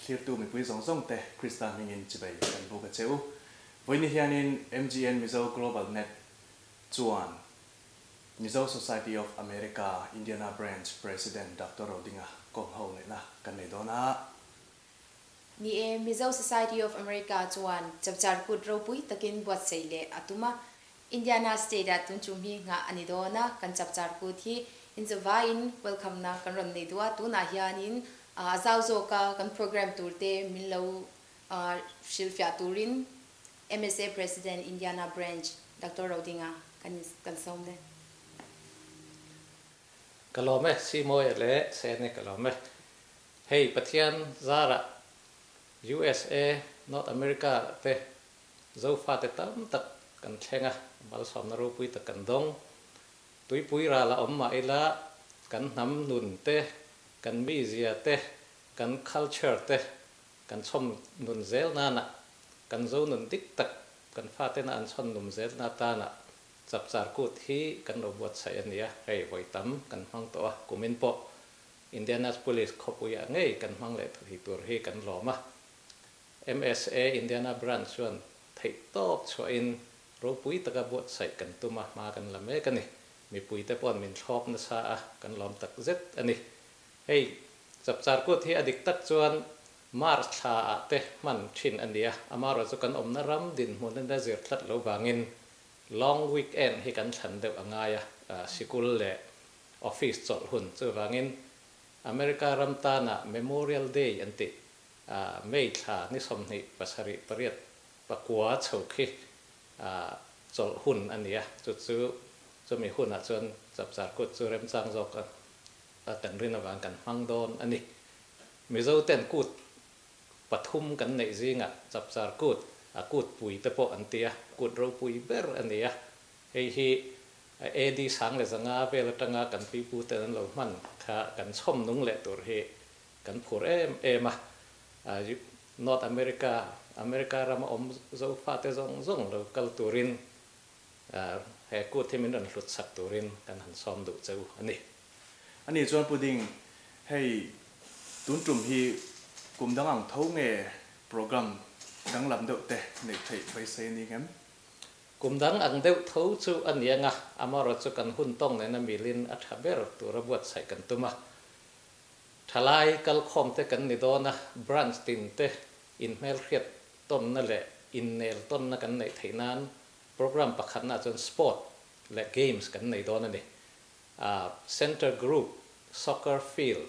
thlirtu mipui zawng zawng te Krista hmingin chibai kan buk a che u. Vawiin hianin MGN Mizo Global Net chuan Mizo Society of America Indiana Branch President Doctor Rodinga kawm ho lehna kan nei dawn a. Ni e, Mizo Society of America chuan chapchar kut ropui takin buatsaih leh a tum a. Indiana State ah tun chung hi nghah a ni dawn a, kan chapchar kut hi inzawvaiin welcome na kan rawn nei duh a, tunah hianin a zau zawka kan program tur te min lo hrilhfiah turin MSA President Indiana Branch Doctor Rodinga kan kan sawm le. Ka lawm e, Simawia leh Sene ka lawm e. Hei Pathian zarah USA, North America te Zofate tam tak kan thleng a, malsawmna ropui tak kan dawng. Tuipui ral a awm mah ila kan hnam nun te, kan mizia te, kan culture te kan chhawm nun zel nana kan zo nun dik tak kan fatena an chhawn num zel na atana chapchar kut hi kan lo buatsaih a nia, hei vawi tam kan hmang tawh a, kumin pawh Indianapolis khawpuiah ngei kan hmang leh thei tur hi kan lawm a. MSA Indiana Branch chuan theihtawp chhuahin ropui taka buatsaih kan tum a, hma kan la mek a ni. Mipuite paw'n min thlawk nasa a, kan lawm tak zet a ni. Hei, chapchar kut hi a dik tak chuan March thla ah te hman thin a ni a, amaherawhchu kan awmna ram dinhmun a na zir tlat lo vangin long weekend hi kan thlan deuh a ngai a, sikul leh office chawlh hun. Chuvangin America ram tana Memorial Day an tih May thla ni 28 pariat pakua chho khi chawlh hun a ni a, chu chu chumi hunah chuan chapchar kut chu remchang zawk a a kan rin avang kan hmang dawn a ni. Mizo ten kut pathum kan neih zingah chapchar kut, a kut pui te pawh an ti a, kut ropui ber a ni a. Hei hi AD 1005 vel atanga kan pipu ten an lo hman kha kan chhawm nung leh tur hi kan phur em em a. North America, America rama awm Zofate zawng zawng lo kal turin He kut hi min rawn hlut sak turin kan han sawm duh che u a ni. A nih chuan Pudding, hei tun tum hi kum dang ang tho nge program danglam deuh te neih theih beisei a ni ngem? Kum dang ang deuh tho chu a ni anga, amaherawh chu kan hun tawng nena milin a tha ber tura buatsaih kan tum a. Thalai kalkhawm te kan ni dawn a, branch tin te inhmelhriat tawnna leh innel tawnna kan neih theih nan Programme pakhatnaah chuan sport leh games kan nei dawn a ni. Centre group soccer field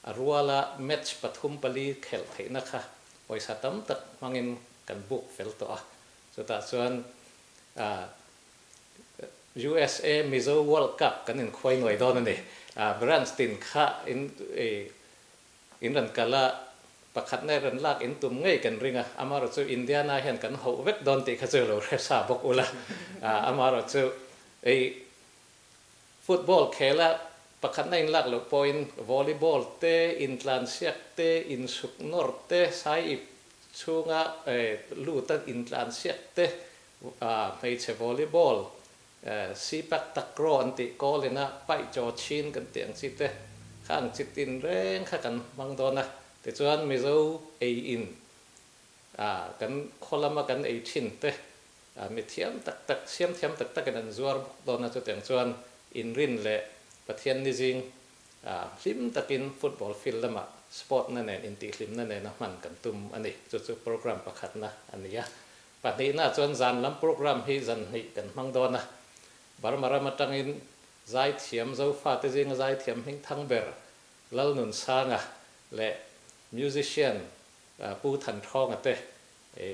a ruala match pathum pali khelh theihna kha pawisa tam tak hmangin kan book fel tawh a. Chutah chuan USA Mizo World Cup kan inkhuai nuai dawn a ni. Branch tin kha in In rawn kal a, pakhat na rawn lak in tum ngei kan ring a, amaherawh chu Indiana hian kan hauh vek dawn tih kha chu lo hre sa bawk ula, amaherawh chu ei football khel a pakhat na in lak loh pawhin volleyball te, intlansiak te, insuk nawr te, sai ip chhunga lut a intlansiak te, hmeichhe volleyball Sipak takraw an tih kawlin a paih chaw chhin kan tih ang chi te kha ang chi tin reng kha kan hmang dawn a. Tichuan Mizo ei in kan khaw lama kan ei thin te mi thiam tak tak, siam thiam tak takin an zuar bawk dawn a. Chutiang chuan inrin leh Pathian ni zing hlim takin football field lamah sport na nen intihhlimna nena hman kan tum a ni. Chu chu program pakhatna a ni a. Pahnihna chuan zan lam program hi zan hnih kan hmang dawn a, Burma ram atangin zaithiam Zofate zinga zaithiam hming thang ber Lalnunsanga leh musician Pu Thanhrawnga te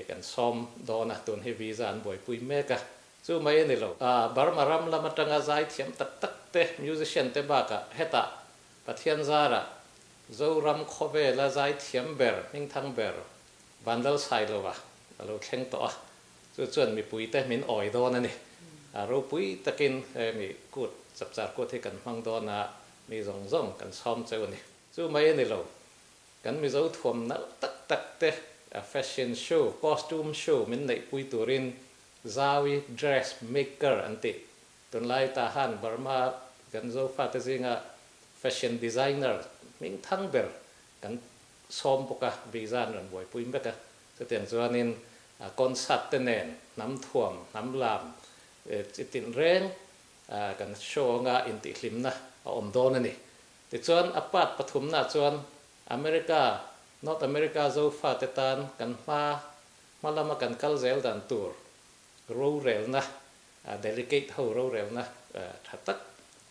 kan sawm dawn a, tun hi visa an buaipui mek a, chu mai a ni lo. Burma ram lam atanga zaithiam tak tak te musician te bakah hetah Pathian zarah Zoram khawvela zaithiam ber hming thang ber Vanlalsailova a lo thleng tawh a, chu chuan mipuite min awi dawn a ni. A ropui takin hemi kut, chapchar kut hi kan hmang dawn a, mi zawng zawng kan sawm cheu a ni. Chu mai a ni lo, kan Mizo thuam nalh tak tak te, fashion show, costume show min neihpui turin Zawi dress maker an tih. Tunlai ta han Burma kan Zofate zinga fashion designer hming thang ber kan. sawm bawk a, visa an rawn buaipui mek a. Chutiang chuanin concert te nen hnam thuam, hnam lam chi tin reng kan show anga intihhlimna a awm dawn a ni. Tichuan a part pathumnaah chuan America, North America Zofate tan kan hma hma lama kan kal zel dan tur rorelna, delegate ho rorelna tha tak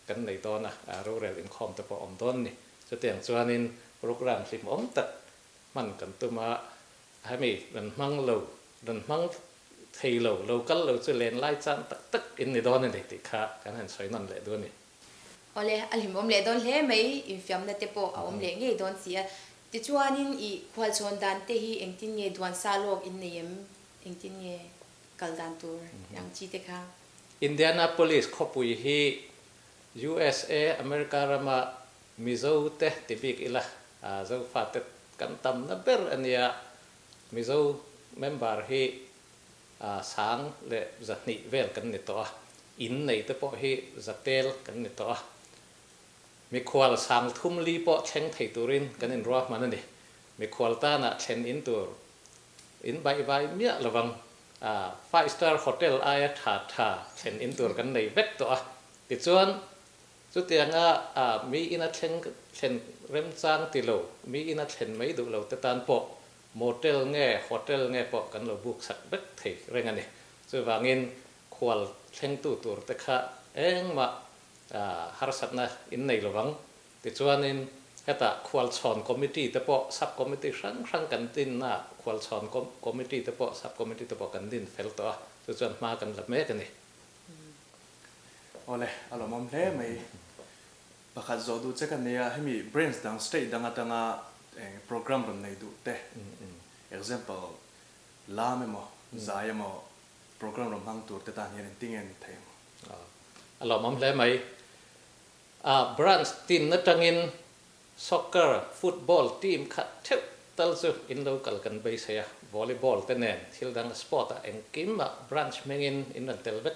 kan nei dawn a, rorel inkhawm te pawh a awm dawn a ni. Chutiang chuanin programme hlimawm tak hman kan tum a, hemi rawn hmang lo, rawn hmang thei lo, lo kal lo chu len lai chang tak tak in ni dawn a ni tih kha kan han sawi nawn leh duh a ni. Awle, a hlimawm leh dawn hle mai, infiamna te pawh a awm leh ngei dawn si a. Tichuanin i khualchhawn dan te hi engtin nge duan sa lawk in nei em? Engtin nge kal dan tur ang chi te kha? Indianapolis khawpui hi USA, America rama Mizo te ti bik ila, Zofa te kan tamna ber a nia. Mizo member hi sang leh 200 vel kan ni tawh a, in nei te pawh hi zatel kan ni tawh a. Mikhual 34 pawh thleng thei turin kan inruahman a ni. Mikhual tanah thlen in tur in baihvai miah lovang. Five star hotel aia tha tha thlen in tur kan nei vek tawh a. Tichuan, chutianga mi ina thleng thlen remchang ti lo, mi ina thlen mai duh lo te tan pawh motel nge hotel nge pawh kan lo book sak vek thei reng a ni. Chuvangin khual thlengtu tur te kha engmah harsatna in nei lovang. Tichuanin hetah khualchhawn committee te pawh sub committee hrang hrang kan dinna khualchhawn committee te pawh sub committee te pawh kan din fel tawh a, chu chuan hma kan la mek a ni. Awle, a lawmawm hle mai. Pakhat zawh duh che ka nei a, hemi branch dang state dang atanga eng program rawn nei duh te, example lam emaw, zai emaw program rawn hmang tur te tan hian engtin nge ni thei ang? A lawmawm hle mai. A branch tin atangin soccer, football team khat theuh tal chu in lo kal kan beisei a, volleyball te nen thil dang sport ah engkim ah branch hmingin in rawn tel vek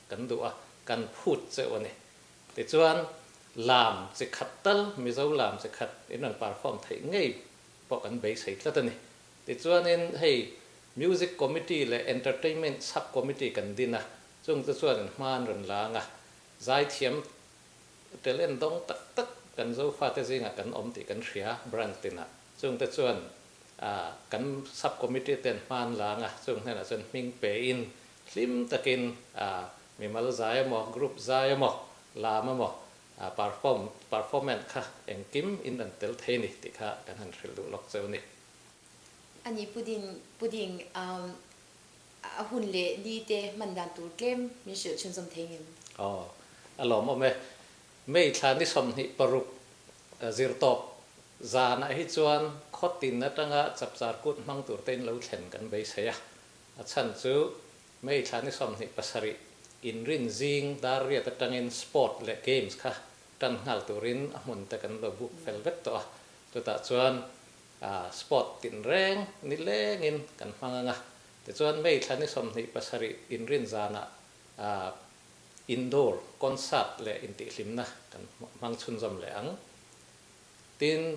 kan duh a, kan phut cheuh a ni. Tichuan lam chi khat tal, Mizo lam chi khat in rawn perform theih ngei pawh kan beisei tlat a ni. Tichuanin hei music committee leh entertainment sub committee kan din a, chungte chuan in hma an rawn la ang a, Zaithiam talent dawng tak tak kan Zofate zingah kan awm tih kan hria branch tinah. Chungte chuan kan sub committee ten hma an la ang a, chung hnenah chuan hming pein hlim takin mimal zai emaw, group zai emaw, lam emaw perform performance kha engkim in an tel thei ni tih kha kan han hrilh duh lawk cheu a ni. A ni pudding pudding A hun leh ni te hman dan tur tlem min hrilh chhunzawm thei ngem? Aw, a lawmawm e. May thla ni 26 zirtawp zanah hi chuan khaw tin atanga chapchar kut hmang tur te in lo thlen kan beisei a. A chhan chu May thla ni 27 inrin zing dar riat atangin sport leh games kha tan nghal turin a hmun te kan lo book fel vek tawh a. Chutah chuan Sport tinreng nilengin kan hmang ang a, tichuan May thla ni 27 inrin zanah indoor concert leh intihhlimna kan hmang chhunzawm leh ang. Tin,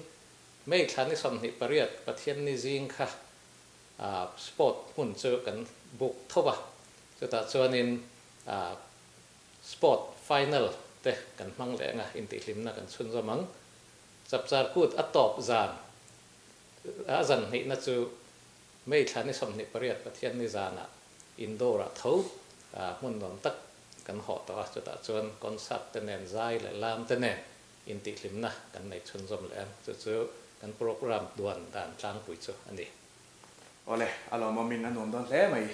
May thla ni 28 Pathianni zing kha sport hmun chu kan book tho a, chutah chuanin sport final te kan hmang leh ang a, intihhlimna kan chhunzawm ang. Chapchar kut a tawp zan a zan hnihna chu May thla ni 28 Pathianni zanah indoor ah tho hmun nuam tak kan hawh tawh a, chutah chuan concert te nen zai leh lam te nen intihhlimna kan nei chhunzawm leh ang, chu chu kan program duan dan tlangpui chu a ni. Awle, a lawmawmin a nuam dawn hle mai.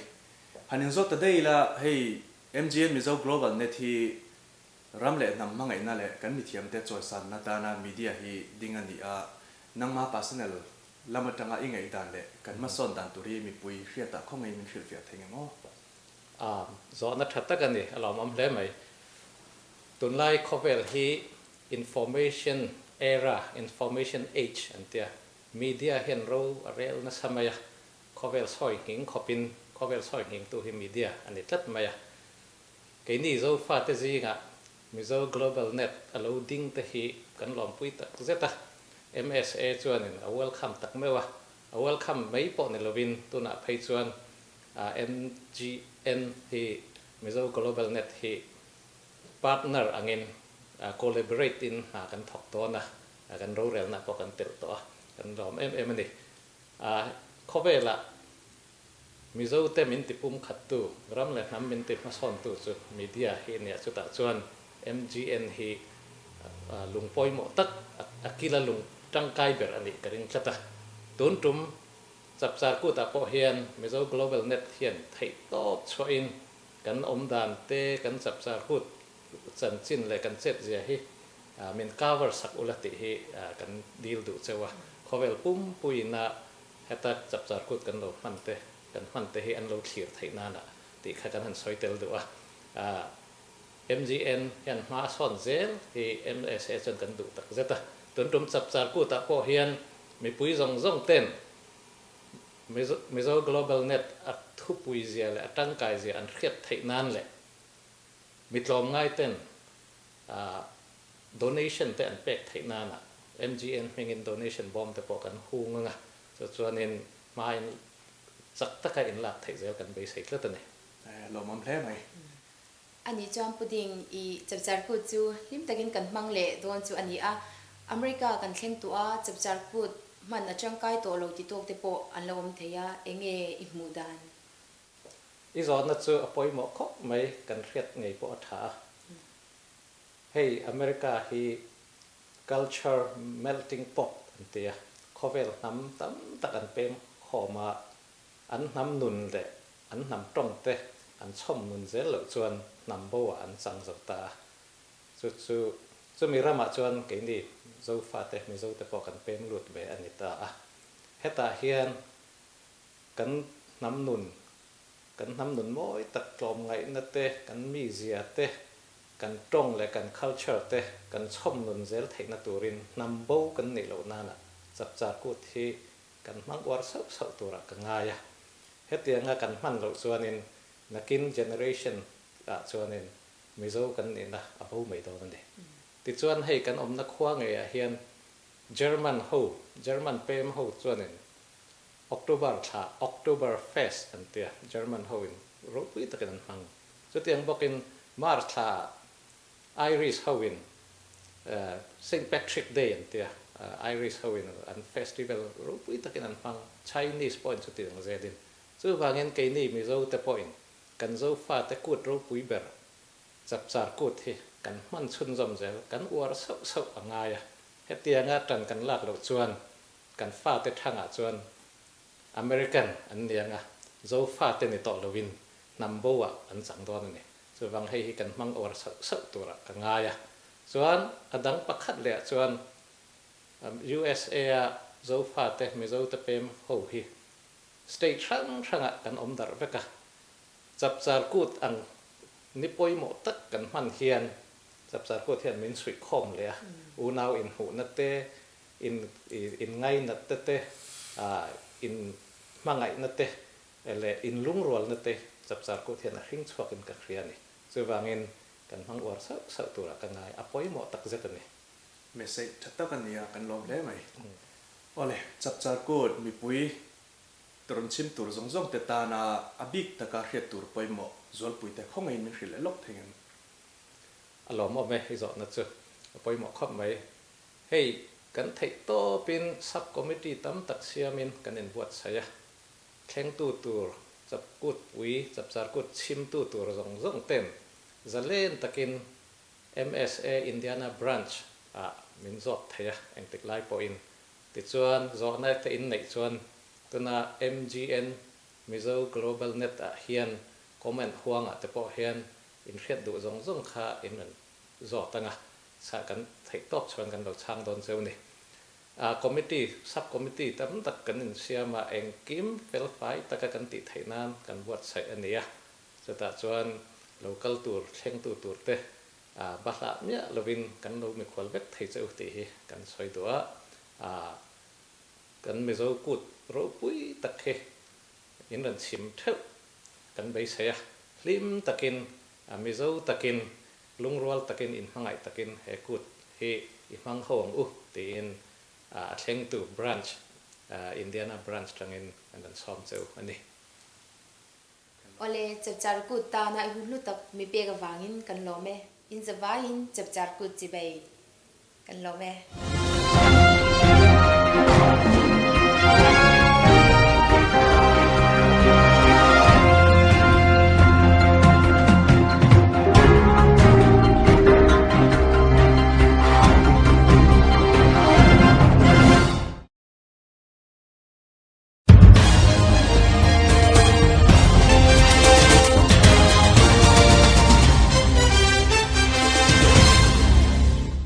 Han inzawt ta daih ila, hei MGN Mizo Global Net hi Ram leh hnam hmangaihna leh kan mithiamte chawisanna tana media hi ding a ni a, nangma personal lam atanga i ngaihdan leh kan hmasawn dan tur hi mipui hriatah khawngaih min hrilhfiah thei ngem aw? A zawhna tha tak a ni, a lawmawm hle mai. Tunlai khawvel hi information era, information age an tia, media hian ro a rel nasa mai a, khawvel sawi nghing khawpin khawvel sawi nghingtu hi media a ni tlat mai a. Keini Zofate zingah Mizo Global Net a lo ding te hi kan lawmpui tak zet a. MSA chuanin a welcome tak meuh a, a welcome mai pawh ni lovin tunah phei chuan MGN hi Mizo Global Net hi partner angin collaborate in hna kan thawk dawn a, kan rorelna pawh kan telh tawh a, kan lawm em em a ni. Khawvelah Mizote min ti pumkhattu, ram leh hnam min ti hmasawntu chu media hi a nia. Chutah chuan MGN hi lung pawimawh tak, a kila lung tangkai ber a nih ka ring tlat a. Tun tum Chapchar kutah pawh hian Mizo Global Net hian theihtawp chhuahin kan awmdan te, kan Chapchar kut chanchin leh kan chetzia hi min cover sak ula tih hi kan dil duh cheu a. Khawvel pumpuiina Heta chapchar kut kan lo hman te, kan hman te hi an lo thlir theih nana tih kha kan han sawi tel duh a. MGN hian hma a sawn zel hi MSA chuan kan duh tak zet a. Tun tum chapchar kutah pawh hian mipui zawng zawng ten Mizo Global Net a thupui zia leh a tangkai zia an hriat theih nan leh mi tlawmngai ten Donation te an pek theih nana MGN hmingin donation bawm te pawh kan hung ang a, chu chuanin hmain chak taka inlak theih zel kan beisei tlat a ni. Lawmawm hle mai. Ani chuan pudding i chapchar kut chu hlim takin kan hmang leh dawn chu a ni a, America kan thleng tawh a, chapchar kut hman a tangkai tawh lo ti tawk te pawh an lo awm thei a, enge i hmuh dan? I zawhna chu a pawimawh khawp mai, kan hriat ngei pawh a tha a. Hei America hi culture melting pot an ti a, khawvel hnam tam tak an peng khawm a, an hnam nun leh an hnam tawng te an chhawm nun zel loh chuan hnam bo ah an chang zo ta a. Chu chu chumi ramah chuan keini Zofate, Mizote pawh kan peng lut ve a ni ta a. Hetah hian kan hnam nun, kan hnam nun mawi tak tlawmngaihna te, kan mizia te, kan tawng leh kan culture te kan chhawm nun zel theihna turin hnam bo kan nih loh nana chapchar kut hi kan hmang uar sauh sauh turah ka ngai a. Hetianga kan hman loh chuanin nakin generation ah chuanin Mizo kan nihna a bo mai dawn a ni. Tichuan hei kan awmna khua ngeiah hian German ho, German pem ho chuanin October thla, October Fest an tia, German ho in ropui takin an hmang. Chutiang bawkin March thla Irish ho in Saint Patrick Day an tia, Irish ho in an festival ropui takin an hmang, Chinese pawhin chutiang zelin. Chuvangin keini Mizo te pawhin kan Zofate kut ropui ber Chapchar kut hi kan hman chhunzawm zel, kan uar sauh sauh a ngai a. Hetianga tan kan lak loh chuan Kan fate thangah chuan American an ni anga, Zo fate ni tawh loin hnam bo ah an chang dawn a ni. Chuvang hei hi kan hmang uar sauh sauh turah ka ngai a. Chuan a dang pakhat leh ah chuan USA a Zo fate Mizo te pem ho hi state hrang hrangah kan awm darh vek a. Chapchar kut ang ni pawimawh tak kan hman hian Chapchar kut hian min chhuih khawm leh a, unau inhmuhna te In in ngainat te te, in hmangaihna te leh in lungrualna te chapchar kut hian a hring chhuakin ka hria a ni. Chuvangin kan hmang uar sauh sauh turah ka ngai, a pawimawh tak zet a ni. Message tha tak a nia, kan lawm hle mai. Awle, chapchar kut mipui rawn chhim tur zawng zawng te tana a bik taka hriat tur pawimawh zualpuite khawngaihin min hrilh leh lawk thei ngem? A lawmawm e, i zawhna chu a pawimawh khawp mai. Hei, kan theih tawpin Sub Committee tam tak siamin kan inbuatsaih a, thlengtu tur chapkut pui, chapchar kut chhimtu tur zawng zawng ten zalen takin MSA Indiana Branch ah min zawt thei a, engtik lai pawhin. Tichuan, zawhna te inneih chuan tuna MGN Mizo Global Net ah hian comment huangah te pawh hian inhriat duh zawng zawng kha in rawn zawt ang a, Chhah kan theih tawp chuan kan lo chhang dawn cheu ni. A committee, sub committee tam tak kan insiam a, engkim felfai taka kan tih theih nan kan buatsaih a ni a. Chutah chuan lo kal tur, thlengtu tur te a bahlah miah lovin kan lo mikhual vek thei cheu tih hi kan sawi duh a. A kan Mizo kut ropui tak hi in rawn chhim theuh kan beisei a, hlim takin, Mizo takin Lungrual takin inhmangaih takin he kut hi i hmang ho ang u tiin A thlengtu branch, Indiana branch tangin kan rawn sawm cheu a ni. Awle, Chapchar Kut tana i hun hlu tak mi pek avangin kan lawm e. In zavaiin Chapchar Kut chibei kan lawm e.